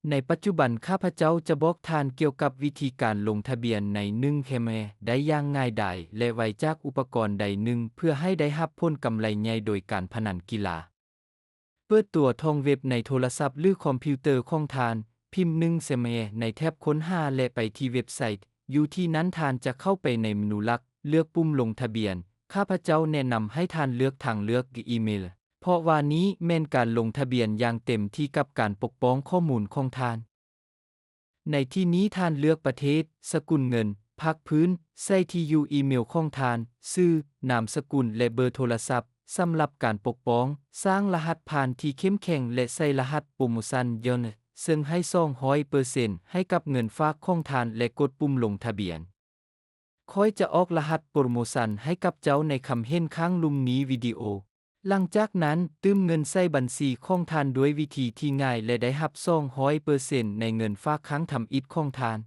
ໃນປັດຈຸບັນ ຂ້າພະເຈົ້າຈະບອກທ່ານກ່ຽວກັບວິທີການລົງທະບຽນໃນໜຶ່ງແຄມແຮໄດ້ຢ່າງງ່າຍດາຍ ແລະ ໄວຈາກອຸປະກອນໃດໜຶ່ງ ເພື່ອໃຫ້ໄດ້ຮັບຜົນກຳໄລໃຫຍ່ໂດຍການພະນັນກິລາ. ເປີດຕົວທອງເວັບໃນໂທລະສັບ ຫຼື ຄອມພິວເຕີຂອງທ່ານ, ພິມໜຶ່ງແຄມແຮໃນແທັບຄົ້ນຫາ ແລະ ໄປທີ່ເວັບໄຊ. ຢູ່ທີ່ນັ້ນທ່ານຈະເຂົ້າໄປໃນເມນູຫຼັກ, ເລືອກປຸ່ມລົງທະບຽນ. ຂ້າພະເຈົ້າແນະນຳໃຫ້ທ່ານເລືອກທາງເລືອກອີເມລ, ເພາະວ່ານີ້ແມ່ນການລົງທະບຽນຢ່າງເຕັມທີ່ກັບການປົກປ້ອງຂໍ້ມູນຂອງທ່ານ. ໃນທີ່ນີ້ທ່ານເລືອກປະເທດ, ສະກຸນເງິນ, ພາກພື້ນ, ໃສ່ທີ່ຢູ່ອີເມລຂອງທ່ານ, ຊື່, ນາມສະກຸນ ແລະ ເບີໂທລະສັບ. ສຳລັບການປົກປ້ອງ, ສ້າງລະຫັດຜ່ານທີ່ເຂັ້ມແຂງ ແລະ ໃສ່ລະຫັດໂປຣໂມຊັນຍ້ອນ, ເຊິ່ງໃຫ້ສອງຮ້ອຍເປີເຊັນໃຫ້ກັບເງິນຝາກຂອງທ່ານ ແລະ ກົດປຸ່ມລົງທະບຽນ. ຂ້ອຍຈະອອກລະຫັດໂປຣໂມຊັນໃຫ້ກັບເຈົ້າໃນຄຳເຫັນຂ້າງລຸ່ມນີ້ວິດີໂອ. ຫຼັງຈາກນັ້ນ, ຕື່ມເງິນໃສ່ບັນຊີຂອງທ່ານດ້ວຍວິທີທີ່ງ່າຍ ແລະ ໄດ້ຮັບສອງຮ້ອຍເປີເຊັນໃນເງິນຝາກຄັ້ງທຳອິດຂອງທ່ານ.